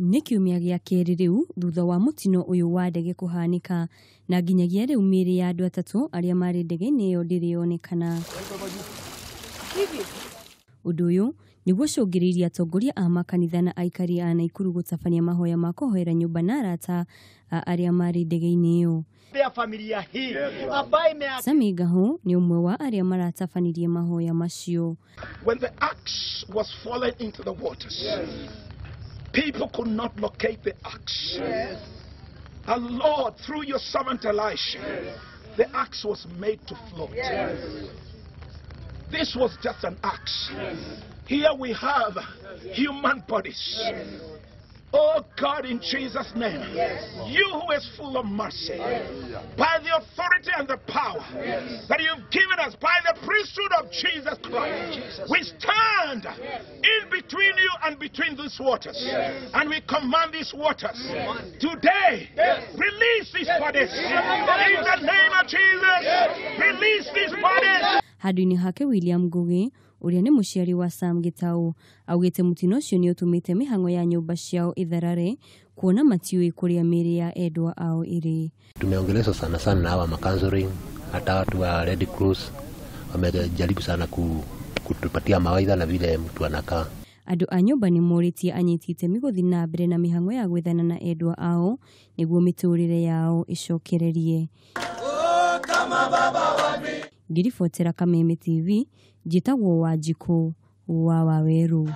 Nĩ kiumia gĩa kerĩ rĩu thutha wa mũtino ũyũ wa ndege kũhanĩka, na nginyagia rĩu mĩĩrĩ ya andũ 3 arĩa marĩ ndege-inĩ ĩyo ndĩrĩ yonekana. Ũndũ ũyũ nĩguo ũcũngĩrĩirie atongoria a makanitha na aikari a Naikuru gũtabania mahoya ma kũhoera nyũmba na arata a arĩa marĩ ndege-inĩ ĩyo. Familia hii ambayo ime Sami Gahu nĩ ũmwe wa arĩa maratabanirie mahoya macio. When the axe was falling into the waters, people could not locate the axe. And Lord, through your servant Elisha, the axe was made to float. This was just an axe. Here we have human bodies. Oh God, in Jesus' name, you who is full of mercy, by the authority and the power that you've given us by the priesthood of Jesus Christ, we stand in between you and between these waters, and we command these waters today, release these bodies. In the name of Jesus, release these bodies. Handũ-inĩ hake William Ngugi ũrĩa nĩ mũciari wa Sam Gitau augĩte mũtino ũcio nĩ ũtũmĩte mĩhang'o ya nyũmba ciao ĩtharare kuona matiũĩ kũrĩa mĩĩrĩ ya endwa ao ĩrĩ. Tumeongeleshwa sana sana na hawa macounseling, hata watu wa Red Cross wamejaribu sana kutupatia mawaidha na vile mtu anakaa. Andũ a nyũmba nĩ morĩtie anyiti itemi gũthiĩ na mbere na mĩhang'o ya gwethana na endwa ao nĩguo mĩtũrĩre yao ĩcokererie. Ngĩribotera Kameme TV, njĩtagwo Wanjikũ wa Wawerũ.